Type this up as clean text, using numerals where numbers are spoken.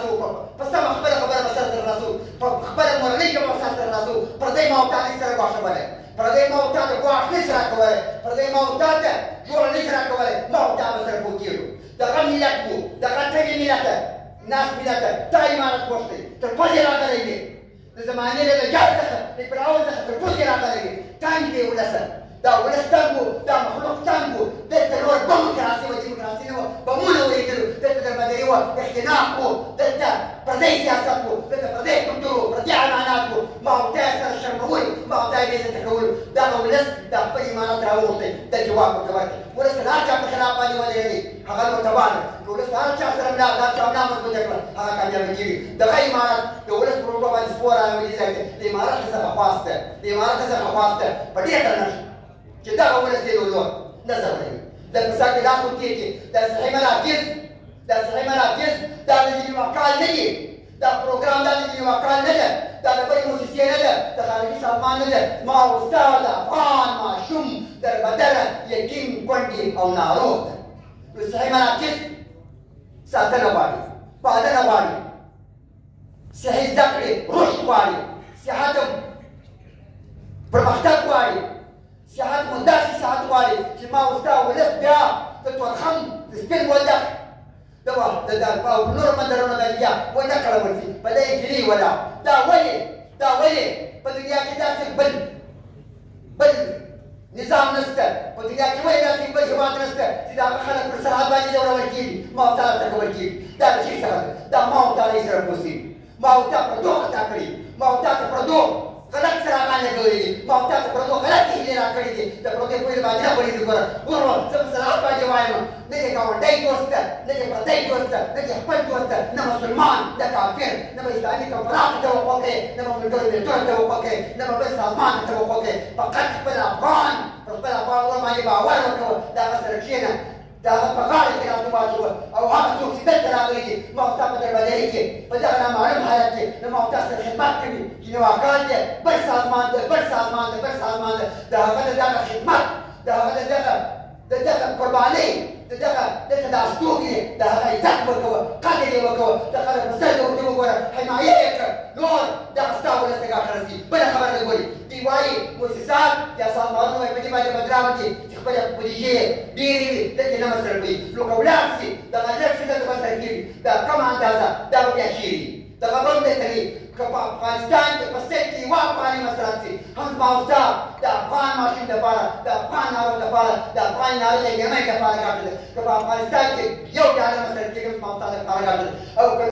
خلاصوو، په سمه خپله خبره به سر سره خلاصوو، په خپله مورنۍ ژبه به سر سره خلاصوو. پردی ما او تا نه شي سره ګواښولی، پردی ما او تا ته ګواښ نه شي راکولی، پردی ما او تا ته جوړه نه شي راکولی. ما او تا به سره پوه کېږو. دغه ملت وو، دغه تږی ملت، ناست ملت، تا امارت غوښتی، تر پزې راغلی وې، د زمانې له دجال څخه، د فرعون څخه تر پزې راغلی وې. تنګ دی ولسه، دا ولس تنګ و، دا مخلوق تنګ و. دلته نور دیموکراسي وه، دیموکراسي نه وه، بمونه ورېدلو. دلته دربدري وه، اختناق و، دلته پردی سیاست و، دلته پردی کلتور و، پردي عنعنات و. ما او تا یې سره شرمولو، ما او تا یې بې عزته کولو. دغه ولس د خپل امارت راوغوښتی، د جواب ورته ورکړي. ولس د هر چا په خلاف باندې ودرېدی، هغه نور تباه ده. که ولس د هر چا سره ملا، د هر چا ملا مضبوطه کړه، هغه کامیابه کېږي. دغه امارت د ولس پر اوږو باندې سپور راغلی ځای دی. د امارت څخه خواست ده، د امارت څخه خواست ده په ډېر درنښت چې دغه ولس دې نور نه ځوروي. د په سر کې لاس ورتېر کړي. دا صحي مراکز، دا صحي مراکز، دا د جنیوا کال نه دي، دا پروګرام دا د جنیوا کال نه ده، دا د بلې موسسې نه ده، د خارجي سازمان نه ده. ما او ستا د افغان ماشوم دربدره، یتیم، کونډې او ناروغ ده. نو صحي مراکز ساتنه غواړي، پالنه غواړي، صحي زده کړې رشد غواړي، صحت پرمختګ غواړي، صحت مو داسې صحت غواړي چې ما او ستا ولس بیا د تورخم، د سپین بولدک، د او نورو بندرونو باندې بیا ونه کړول سي، په دې کې نه ولاړ. دا ولې، دا ولې په دنیا کې داسې بل بل نظام نشته؟ په دنیا کې ولې داسې بل هېواد نشته چې د هغه خلک پر سرحد باندې ځورول کېږي، ما او تا ټکول کېږي؟ دا له چېرې څخه ده؟ دا ما او تا نه سره پوه، ما او تا پردو خطا کړي، ما او تا ته پردو غلط څراغان لګولي دي، ما او تا ته پردو غلطې هیلې راکړي دي. د پردو په هیلو باندې نه غولېږي. ګوره وروره، زه په صراحت باندې وایم، نه دې ګاونډی دوست ده، نه دې پردی دوست ده، نه دې خپل دوست ده، نه مسلمان، نه کافر، نه به اسلامي کنفرانس ته توقع کوې، نه به ملګرو ملتونو ته توقع کوې، نه به بل سازمان ته توقع کوې. فقط خپل افغان، پر خپل افغان ورور باندې باور وکړه، د هغه سره کښېنه، د هغه په غاړه کې لاس واچوه. او هغه څوک چې دلته راغلي دي، ما او تا په دربدري کې په دغه نامعلوم حالت کې له ما او تا سره خدمت کوي، جنیوا کال دی، بل سازمان دی، بل سازمان دی، بل سازمان دی، د هغه د دغه خدمت، د هغه د دغه قربانۍ، د دغه دلته د استوګنې، د هغه عزت وکوه، قدر یې وکوه، د خلک په سترګه ورته وګوره، حمایه یې کړه. نور دغه ستا ولس ته ګټه رسي. بله خبره ده، ګوري دوی وایي موسسات یا سازمانونه وایي په دې باندې بدرام دي چې خپلې بودیجې ډېرې وي، دلته نه مصرفوي. نو که ولاړ سي دغه لږ څه دلته مصرف کېږي، دا کمه اندازه دا به بیا چېرې دغه به هم دلته وي. که په افغانستان کې په سل کې یوه افغانۍ مصرف سي، هم زما او ستا د افغان ماشوم دپاره، د افغان ناروغ دپاره، د افغان ناروغې مېرمنې دپاره ګټه ده. که په افغانستان کې $1 مصرف کېږي، هم زما او ستا دپاره ګټه ده. او که